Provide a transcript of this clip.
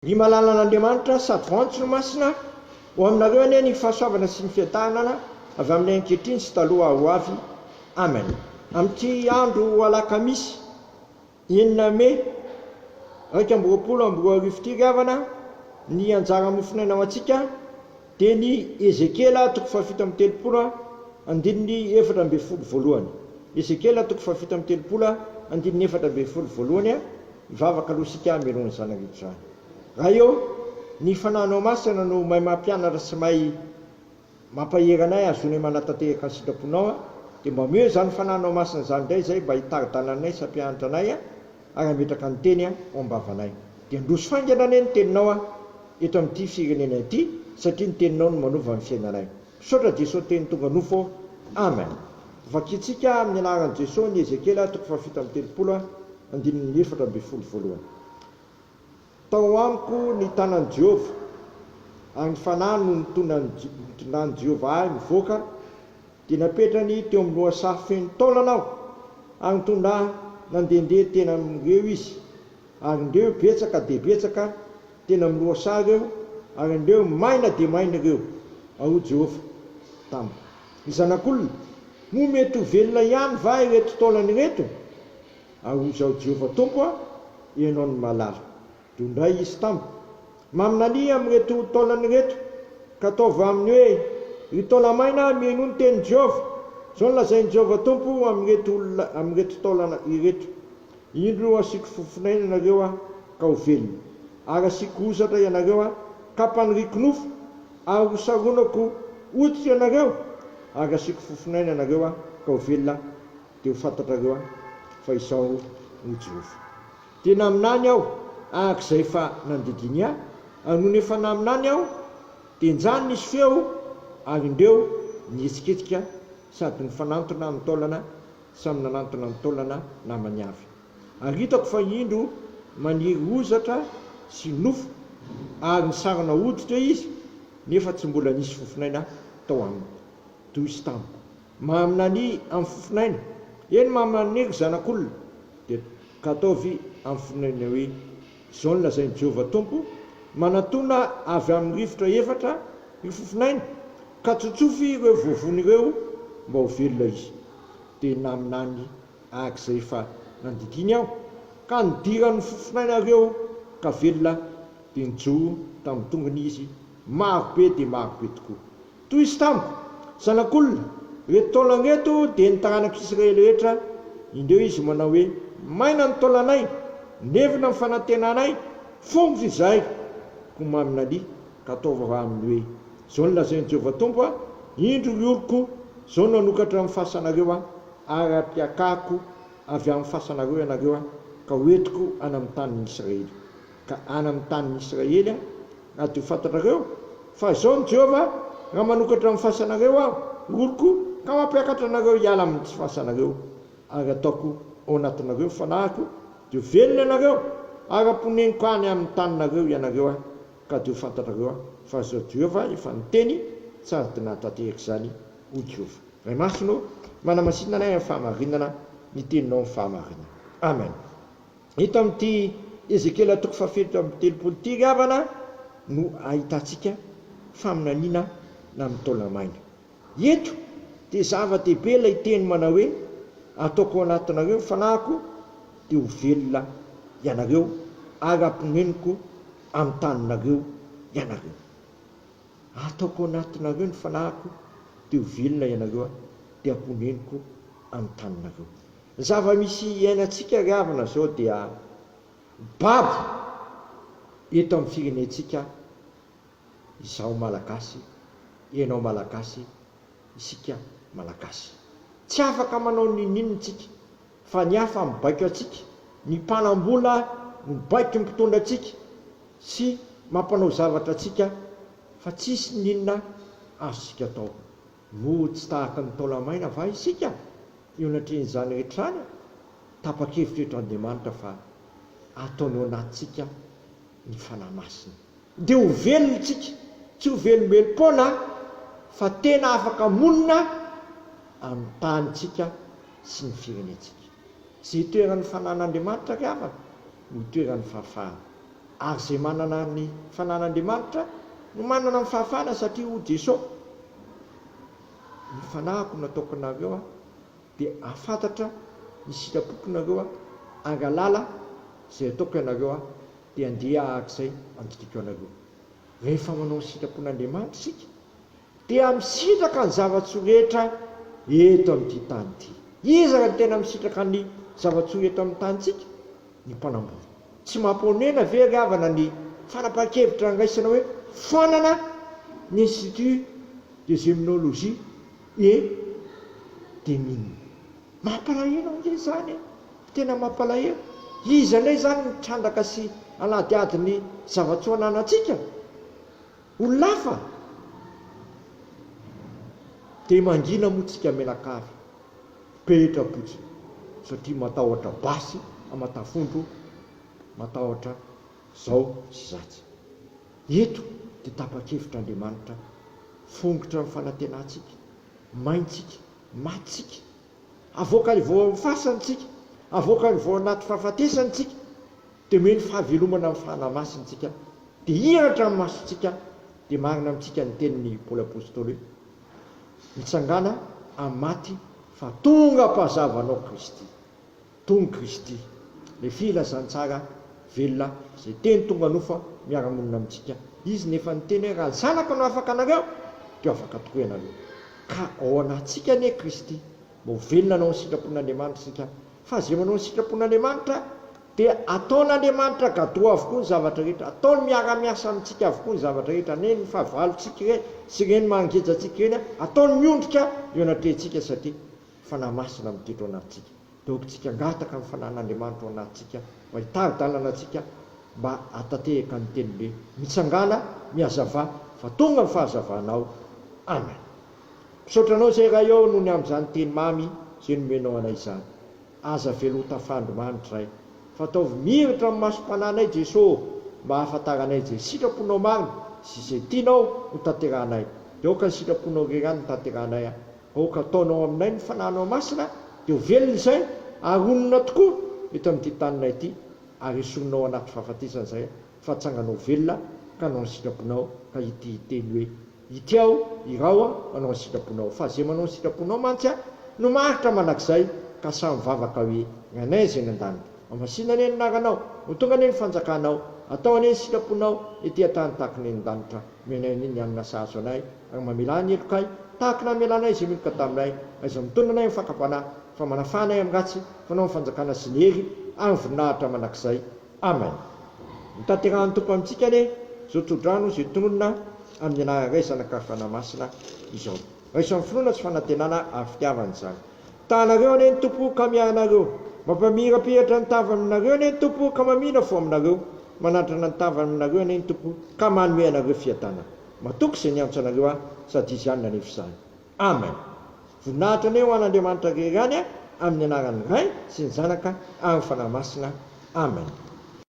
Ry malalan'Andriamanitra sady voantso no masina, ho aminareo anie ny fahasoavana sy ny fiadanana avy amin'ny ankehitriny sy taloha ho avy. Amen. Amin'ity andro alakamisy enina mey 2021 ity ry havana, ny anjara mofonaina ho antsika dia ny Ezekiela toko faha-37 andininy 14 voalohany. Ezekiela toko faha-37 andininy 14 voalohany. Hivavaka aloha isika mialoha ny zanak'ito izany. Ray ô, ny Fanahinao Masina no mahay mampianatra sy mahay mampahery anay hahazoanay manatanteraka ny sitraponao, dia mba omeo izany Fanahinao Masina izany indray izay mba hitari-dalana anay sy hampianatra anay ary hametraka ny Teny ao am-bavanay. Dia handroso faingana anie ny Teninao eto amin'ity firenena ity satria ny Teninao no manova ny fiainanay. Misaotra Jesoa Teny tonga nofo ô. Amen. Vakintsika amin'ny anaran'i Jesoa ny Ezekiela toko faha-37 andininy 14 voalohany. Tao amiko ny tanan'i Jehovah, ary ny Fanahy no nitondran'i Jehovah ahy nivoaka, dia napetrany teo amin'ny lohasaha feno taolana aho, ary nitondra ahy nandehandeha teny amin'ireo izy, ary indreo betsaka dia betsaka teny amin'ny lohasaha ireo, ary indreo maina dia maina ireo, ary hoy Jehovah tamiko, Ry zanak'olona, moa mety ho velona ihany va ireto taolana ireto? Ary hoy Izaho Jehovah Tompo a, Ianao no mahalala. Dia hoy indray Izy tamiko, Maminania amin'ireto taolana ireto, ka ataovy aminy hoe, Ry taola-maina, mihainoa ny tenin'i Jehovah. Izao no lazain'i Jehovah Tompo amin'ireto olona, amin'ireto taolana ireto, Indro hasiako fofonaina ianareo aho, ka ho velona, ary hasiako hozatra ianareo aho, ka hampaniriako nofo, ary hosaronako hoditra ianareo, ary hasiako fofonaina ianareo aho, ka ho velona, dia ho fantatrareo fa Izaho no Jehovah. Dia naminany aho araka izay efa nandidiany ahy, ary nony efa naminany aho, dia njany nisy feo, ary indreo nihetsiketsika sady nifanantona ny taolana, samy nanantona ny taolana namany avy. Ary hitako fa indro maniry hozatra sy nofo ary nisarona hoditra izy, nefa tsy mbola nisy fofonaina tao aminy. Toy izy tamiko. Maminania amin'ny fofonaina, eny maminania ry zanak'olona, dia ka ataovy amin'ny fofonaina hoe, Izao no lazain'i Jehovah Tompo, Manatòna avy amin'ny rivotra efatra ry fofonaina, ka tsotsofy ireo voavono ireo mba ho velona izy. Dia naminany araka izay efa nandidiany aho, ka nidiran'ny fofonaina ireo ka velona, dia nijoro tamin'ny tongony izy, maro be dia maro be tokoa. Toy izy tamiko, Zanak'olona, ireto taolana ireto dia ny taranak'Israely rehetra, indreo izy manao hoe, Maina ny taolanay, levona ny fanantenanay, fongotra izahay. Koa maminania, ka ataovy raha aminy hoe, Izao no lazain'i Jehovah Tompo, Indro ry oloko, izao no hanokatra ny fasanareo Aho, ary hampiakahako avy amin'ny fasanareo ianareo Aho, ka hoentiko any amin'ny tanin'ny Israely. Ka any amin'ny tanin'ny Israely Aho, Na dia ho fantatrareo fa izao no Jehovah, raha manokatra ny fasanareo Aho, ry oloko, ka mampiakatra anareo hiala amin'ny tsy fasanareo, ary hataoko ao anatinareo ny fanahiko, dia ho velona ianareo, ary hamponeniko any amin'ny taninareo ianareo Aho, ka dia ho fantatrareo fa Izaho Jehovah efa niteny, sady nahatanteraka izany, hoy Jehovah. Ray Masina ô, manamasina anay amin'ny fahamarinana, ny teninao ny fahamarinana. Amen. Eto amin'ity Ezekiela toko faha-37 ity ry havana no ahitantsika faminaniana na amin'ny taona maina. Eto dia zava-dehibe ilay teny manao hoe ataoko ao anatinareo ny fanahiko dia ho velona ianareo ary hamponeniko amin'ny taninareo ianareo. Ataoko ao anatinareo ny fanahiko dia ho velona ianareo dia hamponeniko amin'ny taninareo. Ny zava-misy iainantsika ry havana izao dia babo eto amin'ny firenentsika, izaho Malagasy, ianao Malagasy, isika Malagasy. Tsy afaka manao n'inon'inona isika fa ny hafa mibaiko antsika, ny mpanam-bola mibaiko ny mpitondra antsika sy mampanao zavatra antsika fa tsisy n'inona azontsika atao. Moa tsy tahaka ny taola-maina va isika eo anatrehan'izany rehetra izany? Tapa-kevitra eto Andriamanitra fa ataony ao anatintsika ny Fanahy Masina. Dia ho velona isika, tsy ho velombelom-poana fa tena afaka monina amin'ny tanintsika sy ny firenentsika. Izay itoeran'ny Fanahin'Andriamanitra ry havana no itoeran'ny fahafahana. Ary izay manana ny Fanahin'Andriamanitra no manana ny fahafahana satria hoy Jeso, Ny Fanahiko no ataoko anareo dia hahafantatra ny sitrapoko nareo ary hahalala izay ataoko ianareo dia handeha araka izay andidiako anareo. Rehefa manao ny sitrapon'Andriamanitra isika dia misitraka ny zava-tsoa rehetra eto amin'ity tany ity. Iza no tena misitraka ny zava-tsoa eto amin'ny tanintsika? Ny mpanambola. Tsy mampahonena ve ry havana ny fanapahan-kevitra niraisana hoe foanana ny Institut de Gemnologie et des Mines? Mampalahelo ange izany e! Tena mampalahelo. Iza indray izany no trandraka sy hanadihady ny zava-tsoa ananantsika? Olona hafa? Dia mangina moa tsika mianakavy, mipetra-potsiny satria matahotra basy aman-tafondro, matahotra zao sy zatsy. Eto dia tapa-kevitra Andriamanitra, fongotra ny fanantenantsika, maintsika, maty tsika, avoakany vao amin'ny fasany tsika, avoakany vao anaty fahafatesany tsika, dia omeny fahavelomana amin'ny Fanahy Masina tsika, dia hiratra amin'ny masontsika, dia marina amintsika ny tenin'i Paoly Apostoly hoe, Mitsangàna amin'ny maty fa tonga mpazava anao Kristy. Tonga Kristy, ilay filazantsara velona izay teny tonga nofo miara-monina amintsika. Izy no efa niteny hoe raha ny Zanako no afaka anareo dia ho afaka tokoa ianareo. Ka ao anatintsika anie Kristy mba ho velona hanao ny sitrapon'Andriamanitra isika, fa izay manao ny sitrapon'Andriamanitra dia ataon'Andriamanitra gadoa avokoa ny zavatra rehetra, ataony miara-miasa amintsika avokoa ny zavatra rehetra, na ny fahavalontsika ireny sy ireny mangeja antsika ireny, ataony miondrika eo anatrehantsika satria Fanahy Masina mitoetra ao anatintsika. Dia aoka hangataka ny Fanahin'Andriamanitra ao anatintsika mba hitari-dalana antsika mba hahatantehaka ny teniny hoe, Mitsangàna, mihazavà, fa tonga ny fahazavanao. Amen. Misaotra Anao izay Ray ô noho ny amin'izany teny mamy izay nomenao anay izany. Aza avela ho tafandry mandry Ray, fa ataovy miratra amin'ny masom-panahinay Jeso ô, mba hahafantaranay izay sitraponao marina sy izay tianao ho tanterahanay. Dia aoka ny sitraponao irery ihany no tanterahanay a. Aoka ataonao aminay ny Fanahinao Masina dia ho velona izay ary honina tokoa eto amin'ity taninay ity ary esorinao anaty fahafatesana izay fa atsanganao velona ka hanao ny sitraponao ka ity hiteny hoe ity aho iraho aho hanao ny sitraponao fa izay manao ny sitraponao mantsy no maharitra mandrakizay ka samy mivavaka hoe Rainay izay any an-danitra Hamasina anie ny anaranao ho tonga anie ny fanjakanao atao anie ny sitraponao ety an-tany tahaka ny any an-danitra Omenay ny hanina sahaza anay, ary mamelà ny helokay, tahaka ny namelanay izay meloka taminay. Aiza mitondra anay amin'ny fakam-panahy, fa manafaha anay amin'ny ratsy, fanao ny fanjakana sy ny hery ary ny voninahitra mandrakizay. Amen. Notanterahan'ny Tompo amintsika anie izao tsodrano izay tononina amin'ny anaran'ny Ray, Zanaka ary Fanahy Masina izao. Raiso amin'ny finoana sy fanantenana ary fitiavana izany. Tahanareo anie ny Tompo ka miahy anareo. Mampamirapiratra ny tavany aminareo anie ny Tompo ka mamindra fo aminareo. Manandrana ny tavany aminareo anie ny Tompo ka manome anareo fiadanana. Matoky izay niantso anareo aho sady Izy ihany nanefa izany. Amen. Voninahitra anie ho an'Andriamanitra irery ihany amin'ny anaran'ny Ray sy ny Zanaka ary ny Fanahy Masina. Amen.